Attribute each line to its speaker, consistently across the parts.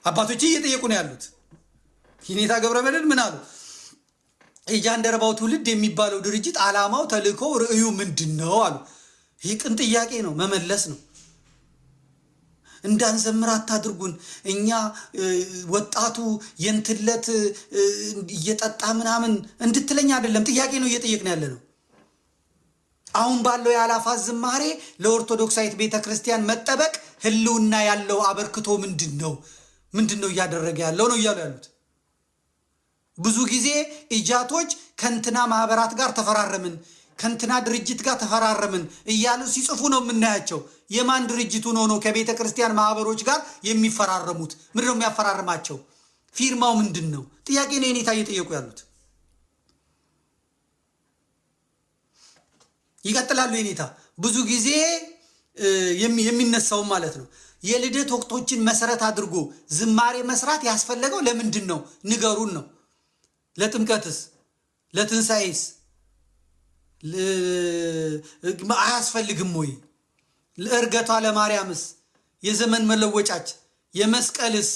Speaker 1: አባቶች እየጠየቁ ነው ያሉት። የኔታ ገብረመድህን ምን አሉ? የጃንደረባው ትውልድ የሚባለው ድርጅት ዓላማው፣ ተልእኮው፣ ርዕዩ ምንድን ነው አሉ። ይህ ቅን ጥያቄ ነው፣ መመለስ ነው። እንዳንዘምር አታድርጉን። እኛ ወጣቱ የንትለት እየጠጣ ምናምን እንድትለኝ አይደለም፣ ጥያቄ ነው እየጠየቅን ያለ ነው። አሁን ባለው የአላፋት ዝማሬ ለኦርቶዶክሳዊት ቤተ ክርስቲያን መጠበቅ ህልውና ያለው አበርክቶ ምንድን ነው? ምንድን ነው እያደረገ ያለው ነው እያሉ ያሉት። ብዙ ጊዜ ኢጃቶች ከእንትና ማህበራት ጋር ተፈራረምን፣ ከእንትና ድርጅት ጋር ተፈራረምን እያሉ ሲጽፉ ነው የምናያቸው። የማን ድርጅቱ ነው ነው ከቤተ ክርስቲያን ማህበሮች ጋር የሚፈራረሙት? ምንድን ነው የሚያፈራርማቸው? ፊርማው ምንድን ነው? ጥያቄ ነው የኔታ እየጠየቁ ያሉት። ይቀጥላሉ የኔታ። ብዙ ጊዜ የሚነሳውም ማለት ነው የልደት ወቅቶችን መሰረት አድርጎ ዝማሬ መስራት ያስፈለገው ለምንድን ነው? ንገሩን ነው። ለጥምቀትስ ለትንሣኤስ አያስፈልግም ወይ? ለእርገቷ ለማርያምስ የዘመን መለወጫች የመስቀልስ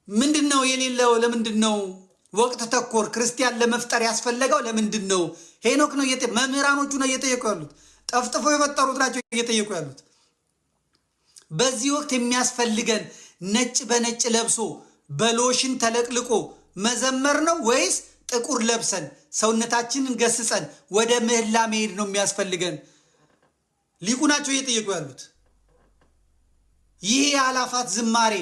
Speaker 1: ምንድን ነው የሌለው? ለምንድን ነው ወቅት ተኮር ክርስቲያን ለመፍጠር ያስፈለገው ለምንድን ነው? ሄኖክ ነው፣ መምህራኖቹ ነው እየጠየቁ ያሉት። ጠፍጥፈው የፈጠሩት ናቸው እየጠየቁ ያሉት። በዚህ ወቅት የሚያስፈልገን ነጭ በነጭ ለብሶ በሎሽን ተለቅልቆ መዘመር ነው ወይስ ጥቁር ለብሰን ሰውነታችንን ገስጸን ወደ ምህላ መሄድ ነው የሚያስፈልገን? ሊቁ ናቸው እየጠየቁ ያሉት። ይህ የአላፋት ዝማሬ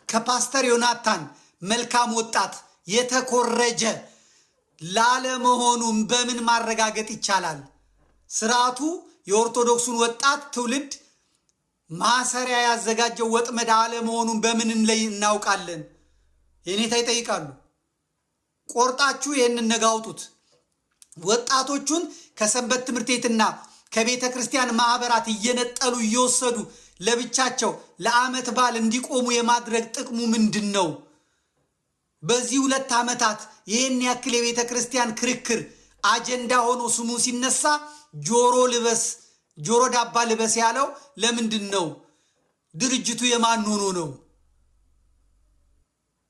Speaker 1: ከፓስተር ዮናታን መልካም ወጣት የተኮረጀ ላለመሆኑም በምን ማረጋገጥ ይቻላል? ስርዓቱ የኦርቶዶክሱን ወጣት ትውልድ ማሰሪያ ያዘጋጀው ወጥመድ አለመሆኑን በምን እናውቃለን? የኔታ ይጠይቃሉ። ቆርጣችሁ ይህንን ነገ አውጡት። ወጣቶቹን ከሰንበት ትምህርት ቤትና ከቤተ ክርስቲያን ማህበራት እየነጠሉ እየወሰዱ ለብቻቸው ለዓመት በዓል እንዲቆሙ የማድረግ ጥቅሙ ምንድን ነው? በዚህ 2 ዓመታት ይህን ያክል የቤተ ክርስቲያን ክርክር አጀንዳ ሆኖ ስሙ ሲነሳ ጆሮ ልበስ ጆሮ ዳባ ልበስ ያለው ለምንድን ነው? ድርጅቱ የማን ሆኖ ነው?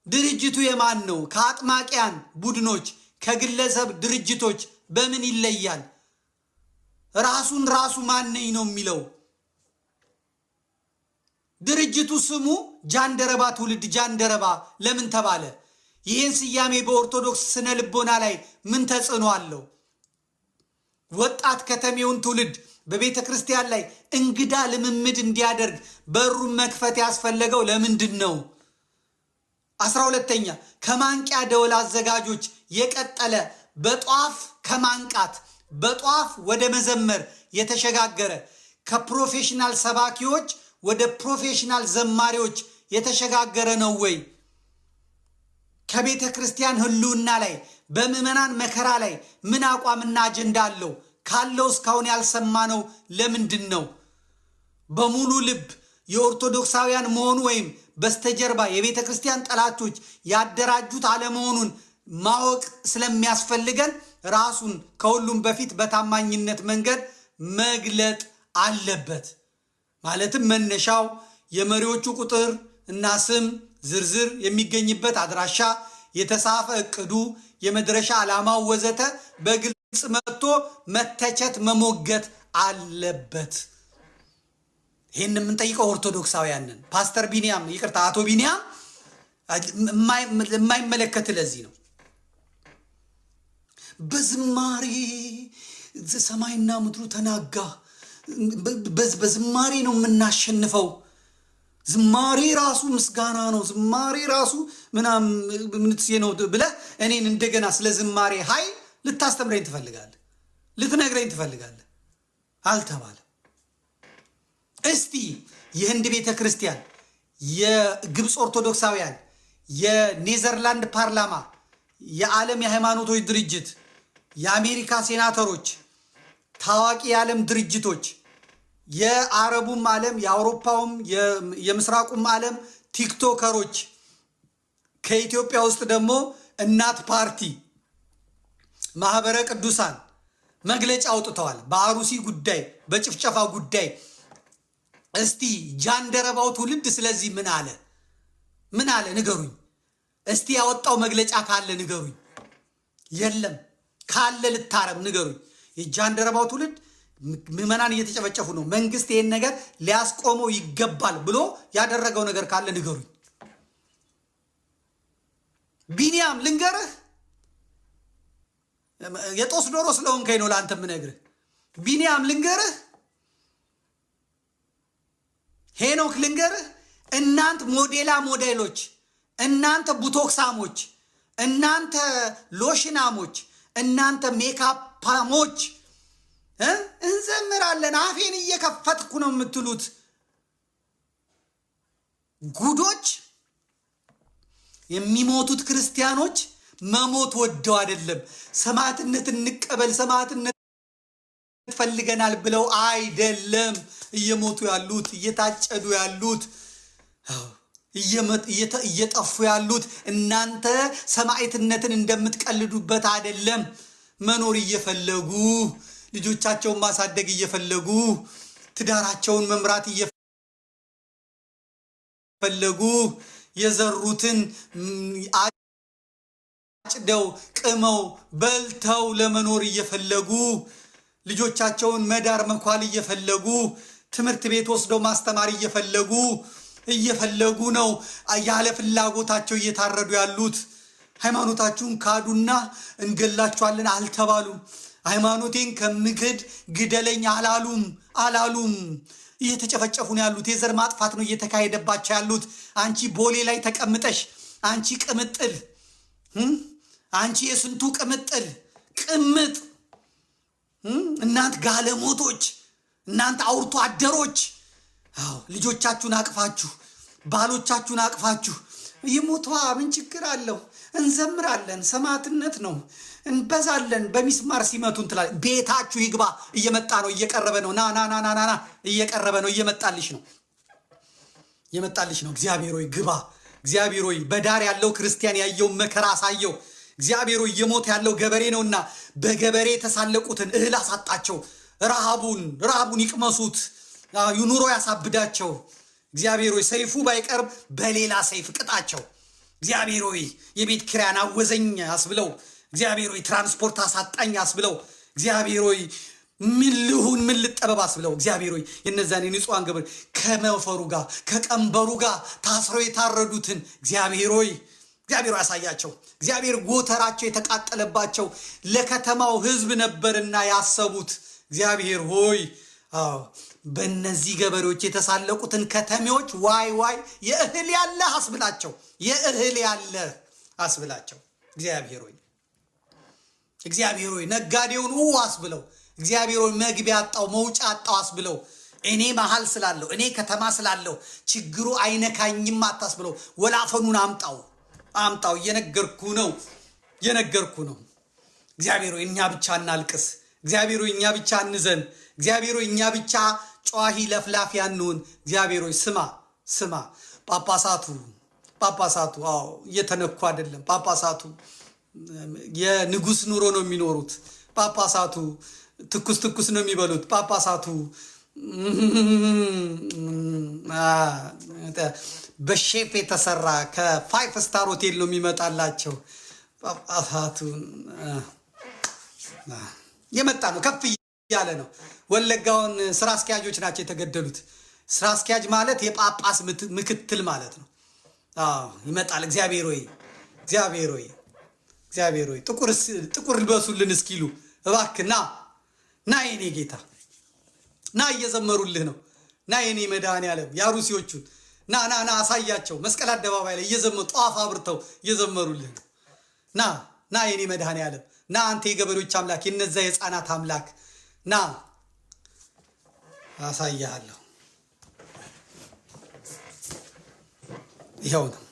Speaker 1: ድርጅቱ የማን ነው? ከአጥማቂያን ቡድኖች ከግለሰብ ድርጅቶች በምን ይለያል? ራሱን ራሱ ማነኝ ነው የሚለው። ድርጅቱ ስሙ ጃንደረባ ትውልድ ጃንደረባ ለምን ተባለ? ይህን ስያሜ በኦርቶዶክስ ስነ ልቦና ላይ ምን ተጽዕኖ አለው? ወጣት ከተሜውን ትውልድ በቤተ ክርስቲያን ላይ እንግዳ ልምምድ እንዲያደርግ በሩን መክፈት ያስፈለገው ለምንድን ነው? 12ኛ ከማንቂያ ደወል አዘጋጆች የቀጠለ በጧፍ ከማንቃት በጧፍ ወደ መዘመር የተሸጋገረ ከ professional ሰባኪዎች ወደ professional ዘማሪዎች የተሸጋገረ ነው ወይ? ከቤተ ክርስቲያን ሕልውና ላይ በምዕመናን መከራ ላይ ምን አቋምና አጀንዳ አለው? ካለው እስካሁን ያልሰማነው ለምንድን ነው? በሙሉ ልብ የኦርቶዶክሳውያን መሆኑ ወይም በስተጀርባ የቤተ ክርስቲያን ጠላቶች ያደራጁት አለመሆኑን ማወቅ ስለሚያስፈልገን ራሱን ከሁሉም በፊት በታማኝነት መንገድ መግለጥ አለበት። ማለትም መነሻው የመሪዎቹ ቁጥር እና ስም ዝርዝር፣ የሚገኝበት አድራሻ፣ የተጻፈ እቅዱ፣ የመድረሻ ዓላማው ወዘተ በግልጽ መጥቶ መተቸት መሞገት አለበት። ይህን የምንጠይቀው ኦርቶዶክሳውያንን። ፓስተር ቢኒያም ይቅርታ፣ አቶ ቢኒያም የማይመለከት ለዚህ ነው። በዝማሬ ሰማይና ምድሩ ተናጋ። በዝማሬ ነው የምናሸንፈው። ዝማሬ ራሱ ምስጋና ነው። ዝማሬ ራሱ ምናምን ነው ብለህ እኔን እንደገና ስለ ዝማሬ ኃይል ልታስተምረኝ ትፈልጋለህ፣ ልትነግረኝ ትፈልጋለህ። አልተባለም። እስቲ የህንድ ቤተ ክርስቲያን፣ የግብፅ ኦርቶዶክሳውያን፣ የኔዘርላንድ ፓርላማ፣ የዓለም የሃይማኖቶች ድርጅት፣ የአሜሪካ ሴናተሮች፣ ታዋቂ የዓለም ድርጅቶች፣ የአረቡም ዓለም የአውሮፓውም የምስራቁም ዓለም ቲክቶከሮች፣ ከኢትዮጵያ ውስጥ ደግሞ እናት ፓርቲ፣ ማህበረ ቅዱሳን መግለጫ አውጥተዋል። በአሩሲ ጉዳይ፣ በጭፍጨፋ ጉዳይ እስቲ ጃንደረባው ትውልድ ስለዚህ ምን አለ? ምን አለ ንገሩኝ። እስቲ ያወጣው መግለጫ ካለ ንገሩኝ። የለም፣ ካለ ልታረም፣ ንገሩኝ። የጃንደረባው ትውልድ ምዕመናን እየተጨፈጨፉ ነው፣ መንግስት ይሄን ነገር ሊያስቆመው ይገባል ብሎ ያደረገው ነገር ካለ ንገሩኝ። ቢኒያም ልንገርህ፣ የጦስ ዶሮ ስለሆንከኝ ነው ለአንተ የምነግርህ። ቢኒያም ልንገርህ፣ ሄኖክ ልንገርህ፣ እናንት ሞዴላ ሞዴሎች፣ እናንተ ቡቶክሳሞች፣ እናንተ ሎሽናሞች፣ እናንተ ሜካፓሞች እንዘምራለን አፌን እየከፈትኩ ነው የምትሉት ጉዶች፣ የሚሞቱት ክርስቲያኖች መሞት ወደው አይደለም። ሰማዕትነት እንቀበል፣ ሰማዕትነት ፈልገናል ብለው አይደለም እየሞቱ ያሉት፣ እየታጨዱ ያሉት፣ እየጠፉ ያሉት እናንተ ሰማዕትነትን እንደምትቀልዱበት አይደለም። መኖር እየፈለጉ፣ ልጆቻቸውን ማሳደግ እየፈለጉ፣ ትዳራቸውን መምራት እየፈለጉ፣ የዘሩትን አጭደው ቅመው በልተው ለመኖር እየፈለጉ፣ ልጆቻቸውን መዳር መኳል እየፈለጉ፣ ትምህርት ቤት ወስደው ማስተማር እየፈለጉ ነው ያለ ፍላጎታቸው እየታረዱ ያሉት። ሃይማኖታችሁን ካዱና እንገላችኋለን አልተባሉም። ሃይማኖቴን ከምክድ ግደለኝ አላሉም አላሉም። እየተጨፈጨፉ ነው ያሉት። የዘር ማጥፋት ነው እየተካሄደባቸው ያሉት። አንቺ ቦሌ ላይ ተቀምጠሽ፣ አንቺ ቅምጥል፣ አንቺ የስንቱ ቅምጥል ቅምጥ፣ እናንት ጋለሞቶች፣ እናንተ አውርቶ አደሮች፣ ልጆቻችሁን አቅፋችሁ፣ ባሎቻችሁን አቅፋችሁ ይሞቷ ምን ችግር አለው? እንዘምራለን፣ ሰማዕትነት ነው፣ እንበዛለን። በሚስማር ሲመቱን ትላለች። ቤታችሁ ይግባ። እየመጣ ነው፣ እየቀረበ ነው። ና ና ና ና ና፣ እየቀረበ ነው፣ እየመጣልሽ ነው፣ እየመጣልሽ ነው። እግዚአብሔር ሆይ ግባ። እግዚአብሔር ሆይ በዳር ያለው ክርስቲያን ያየውን መከራ አሳየው። እግዚአብሔር ሆይ እየሞተ ያለው ገበሬ ነውና በገበሬ የተሳለቁትን እህል አሳጣቸው። ረሃቡን ረሃቡን ይቅመሱት፣ ኑሮ ያሳብዳቸው። እግዚአብሔር ሆይ ሰይፉ ባይቀርብ በሌላ ሰይፍ ቅጣቸው። እግዚአብሔር ሆይ የቤት ኪራያን አወዘኝ አስብለው። እግዚአብሔር ሆይ ትራንስፖርት አሳጣኝ አስብለው። እግዚአብሔር ሆይ ምን ልሁን ምን ልጠበብ አስብለው። እግዚአብሔር ሆይ የነዛን የንጹሐን ገበሬ ከመፈሩ ጋር ከቀንበሩ ጋር ታስረው የታረዱትን እግዚአብሔር ሆይ፣ እግዚአብሔር ያሳያቸው። እግዚአብሔር ጎተራቸው የተቃጠለባቸው ለከተማው ሕዝብ ነበርና ያሰቡት። እግዚአብሔር ሆይ፣ አዎ፣ በእነዚህ ገበሬዎች የተሳለቁትን ከተሜዎች ዋይ ዋይ የእህል ያለ አስብላቸው፣ የእህል ያለ አስብላቸው። እግዚአብሔር ሆይ፣ እግዚአብሔር ሆይ ነጋዴውን ኡ አስብለው። እግዚአብሔር ሆይ መግቢያ አጣው መውጫ አጣው አስብለው። እኔ መሀል ስላለው፣ እኔ ከተማ ስላለው ችግሩ አይነካኝም አታስብለው። ወላፈኑን አምጣው፣ አምጣው። እየነገርኩ ነው፣ እየነገርኩ ነው። እግዚአብሔር ሆይ እኛ ብቻ እናልቅስ። እግዚአብሔር ሆይ እኛ ብቻ እንዘን። እግዚአብሔር ሆይ እኛ ብቻ ጨዋሂ ለፍላፊ አንሁን። እግዚአብሔር ሆይ ስማ፣ ስማ። ጳጳሳቱ፣ ጳጳሳቱ፣ አዎ፣ እየተነኩ አይደለም። ጳጳሳቱ የንጉስ ኑሮ ነው የሚኖሩት። ጳጳሳቱ ትኩስ ትኩስ ነው የሚበሉት። ጳጳሳቱ በሼፍ የተሰራ ከ five star ሆቴል ነው የሚመጣላቸው። ጳጳሳቱ የመጣ ነው፣ ከፍ እያለ ነው። ወለጋውን ስራ አስኪያጆች ናቸው የተገደሉት። ስራ አስኪያጅ ማለት የጳጳስ ምክትል ማለት ነው። አዎ፣ ይመጣል። እግዚአብሔር ሆይ፣ እግዚአብሔር ሆይ፣ እግዚአብሔር ሆይ ጥቁር ጥቁር ልበሱልን እስኪሉ እባክህ ና፣ ና የኔ ጌታ ና፣ እየዘመሩልህ ነው። ና የኔ መድኃኔዓለም፣ የአሩሲዎቹን ና ና ና አሳያቸው። መስቀል አደባባይ ላይ እየዘመሩ፣ ጧፍ አብርተው እየዘመሩልህ ነው። ና ና የኔ መድኃኔዓለም ና፣ አንተ የገበሬዎች አምላክ፣ የነዛ የህፃናት አምላክ ና፣ አሳያለሁ። ይኸው ነው።